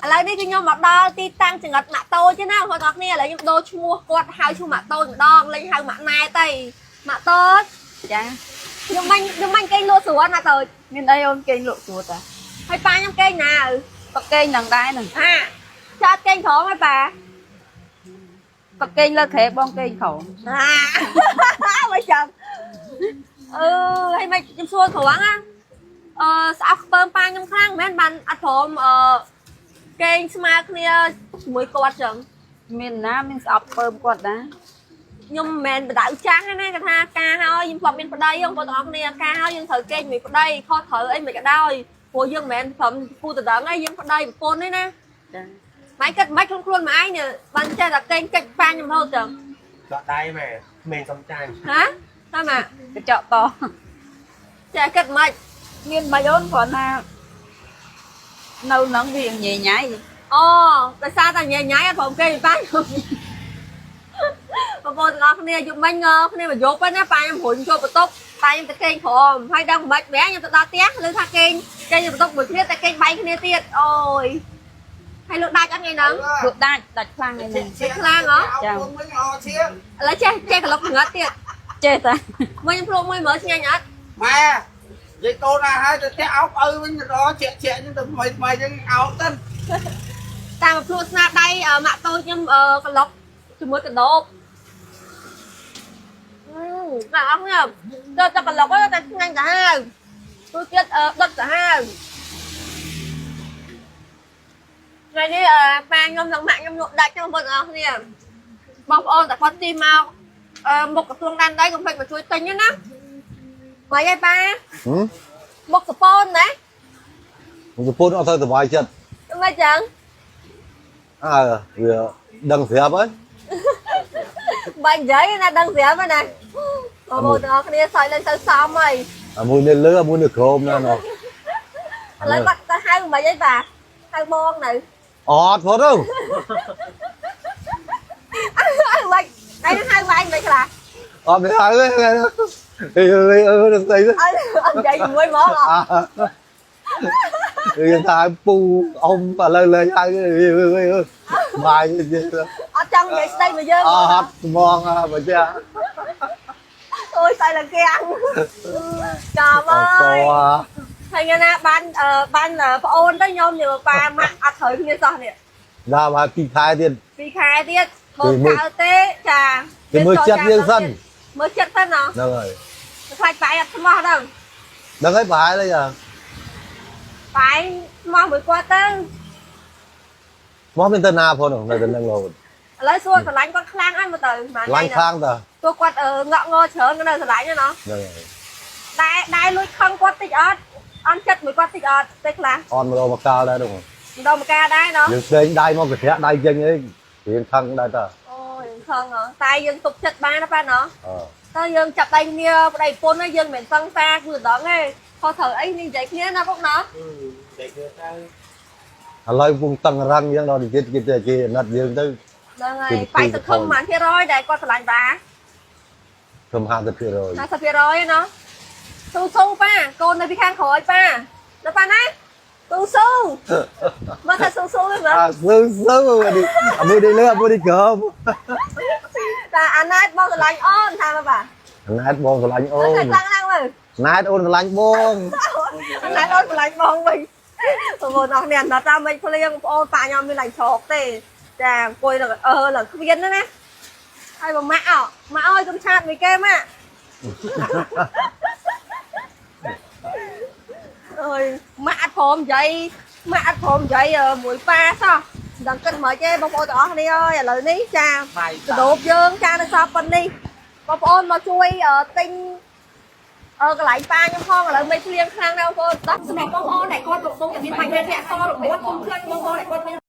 ឥឡូវនេះគឺខ្ញុំមកដល់ទីតាំងចង្រិតម៉ាក់តូចទេណាបងប្អូនទាំងអស់គ្នាឥឡូវខ្ញុំដូរឈ្មោះគាត់ហៅឈ្មោះម៉ាក់តូចម្ដងលេងហៅម៉ាក់ណែទៅម៉ាក់តូច ចា ខ្ញុំមាញ់គេងលក់ស្រួលម៉ាក់តូច មានអីអូនគេងលក់ស្រួលតា ហើយប៉ាខ្ញុំគេងណាឪ ប៉កេងនឹងដែរនឹង អាចាត់គេងក្រមហើយប៉ា ប៉កេងលើក្រែបងគេងក្រោម អា មកចាំអឺហើយមកខ្ញុំសួរត្រង់ណាអឺស្អប់ខ្ពើមប៉ាខ្ញុំខ្លាំងមែនបានអត់ព្រមអឺគេងស្មើគ្នាជាមួយគាត់ចឹង មានណាមានស្អប់ពើមគាត់ដែរ ខ្ញុំមិនមែនបដៅចាស់ទេណាគាត់ថាការហើយខ្ញុំធ្លាប់មានប្តីបងប្អូនទាំងអស់គ្នាការហើយយើងត្រូវគេងជាមួយប្តីខុសត្រូវអីមិនក៏ដោយព្រោះយើងមិនមែនព្រមគូតដឹងឯងយើងប្តីប្រពន្ធទេណា ចា ម៉ៃគិតមិនខ្លួនខ្លួនម៉ែឯងនេះបានចេះតែគេងកិច្ចប៉ាខ្ញុំរហូតចឹង ដកដៃម៉ែក្មេងសំចាញ់ ហ៎តាមម៉ា កញ្ចក់ត ចេះគិតមិន មានមិនអូនគ្រាន់ថានៅនឹងវាញ៉ៃញ៉ៃ អូដោយសារតែញ៉ៃញ៉ៃអត់ព្រមគេងប៉ាខ្ញុំបងប្អូនទាំងអស់គ្នាយប់មិញគ្នាមកយប់ហ្នឹងណាប៉ាខ្ញុំរុញចូលបន្ទប់ប៉ាខ្ញុំទៅគេងក្រោមហើយដល់មិនមែនខ្ញុំទៅដល់ផ្ទះឮថាគេងគេងបន្ទប់មួយគ្នាតែគេងបែកគ្នាទៀតអូយហើយលោកដាច់អត់ថ្ងៃហ្នឹង លក់ដាច់ដាច់ខ្លាំងឯនេះ ខ្លាំងហ៎ ចា វិញអឈៀង ឥឡូវចេះចេះក្លុកចង្អិតទៀត ចេះតា មួយខ្ញុំភ្លក់មួយមើលឆ្ងាញ់អត់ ម៉ែនិយាយកូនណាហើយទៅផ្ទះអោបឪវិញរជាក់ជាក់ហ្នឹងទៅថ្មីថ្មីហ្នឹងអោបទៅ តាមមកភ្លក់ស្នាដៃម៉ាក់តូចខ្ញុំក្លុកជាមួយកណ្ដូបអឺតែអស់នេះទៅតែក្លុកហ្នឹងតែឆ្ងាញ់សាហាវទូជាតិដុតសាហាវថ្ងៃនេះប៉ាខ្ញុំនិងម៉ាក់ខ្ញុំលក់ដាច់ចឹងបងប្អូនអរគ្នាបងប្អូនតែគាត់ជិះមកមុខក្រសួងដែនដីកុំភ្លេចមកជួយទិញណាមកអីប៉ា ហឹម មុខសពូនណា ប្រពន្ធអត់ទៅសុបាយចិត្ត មិនចឹង អើវាដឹងស្រាប់ហើយ បាញ់និយាយណាដឹងស្រាប់ហើយណាបងប្អូនទាំងអស់គ្នាសើចលេងទៅសមហើយ អាមួយនៅលើអាមួយនៅក្រោមណានោះ ឥឡូវគាត់ទៅហៅមិនអីបាទហៅបងនៅ អត់ផងទៅ ហៅមិនតែហៅវាយមិនខ្លះ អត់មានហៅទេអេអឺស្អី អត់អត់និយាយជាមួយហ្មងអត់ វាថាពូអ៊ំឥឡូវលែងហៅបាយ អត់ចង់និយាយស្ដីមកយើង អត់ហ្មងបើចា អូយស្អីឡើងគៀងចាំ អ អើ ត់ យហើយថ្ងៃណាបានបានប្អូនទៅខ្ញុំនិយាយប៉ាម៉ាក់អត់ត្រូវគ្នាសោះនេះ ដល់មក2ខែទៀត 2ខែទៀតមកកើតទេចា គេមើលចិត្តយើងសិន មើលចិត្តសិនណោះ ហ្នឹងហើយ ខ្លាចប៉ាអត់ស្មោះដល់ ដឹងហើយប្រហែលហើយចា ប៉ាស្មោះមួយគាត់ទៅ មកមានទៅណាផងនៅទៅនឹងរហូត ឥឡូវសួរស្រឡាញ់គាត់ខ្លាំងអត់មកទៅ ខ្លាំងខ្លាំងតា ទោះគាត់ងក់ងល់ច្រើនក៏នៅស្រឡាញ់ណា ហ្នឹងហើយ ដែរដែរលួចខឹងគាត់តិចអត់អន់ចិត្តមួយគាត់តិចអត់ទេខ្លះ អត់មករមកកាលដែរនោះ ម្ដងម្កាលដែរណោះ យើងផ្សេងដៃមកកត្រាក់ដៃចេញអីរៀងខឹងដែរតា អូយខឹងហ៎តែយើងទុកចិត្តបានណាប៉ាណោះ អឺ តើយើងចាប់ដៃគ្នាប្តីប្រពន្ធយើងមិនមែនសង្សារគឺដងទេខុសត្រូវអីនេះនិយាយគ្នាណាពុកណោះ តែគឺទៅ ឥឡូវពងតឹងរឹងអញ្ចឹងដល់ទៀតគេគេអាណិតយើងទៅ ហ្នឹងហើយបាយសង្ឃឹមប៉ុន្មានភាគរយដែលគាត់ស្រឡាញ់ប៉ា ធ្វើ50% 50%ណោះស៊ូស៊ូប៉ាកូននៅពីខាងក្រោយប៉ាណាប៉ាណាស៊ូស៊ូមកថាស៊ូស៊ូវិញមើល អាស៊ឺស៊ឺនេះអាមួយនេះលើអាមួយនេះក្រោម តែអាណែតបងស្រឡាញ់អូនថាមកប៉ា អាណែតបងស្រឡាញ់អូន ខ្លាំងណាស់មើល ណែតអូនស្រឡាញ់បង អាណែតអូនស្រឡាញ់បងវិញបងប្អូនអរគ្នាអត់តាមមិនភ្លៀងបងប្អូនប៉ាខ្ញុំមានឡាញ់ច្រកទេចាអង្គុយឡើងអឺឡើងគ្មានណាហើយបើម៉ាក់អម៉ាក់អើយកុំឆាតមួយគេម៉ាក់អើយម៉ាក់អត់ព្រមនិយាយម៉ាក់អត់ព្រមនិយាយមួយប៉ាសោះមិនដឹងគិតមិនទេបងប្អូនទាំងអស់គ្នាអើយឥឡូវនេះចាកដោបយើងចានៅសល់ប៉ុណ្នេះបងប្អូនមកជួយទិញអឺកន្លែងប៉ាខ្ញុំផងឥឡូវមិនភ្លៀងខ្លាំងណាស់បងប្អូនតោះសម្រាប់បងប្អូនដែលគាត់កំពុងតែមានបញ្ហាធាក់សរបួសគុំក្លិនបងប្អូនដែលគាត់មាន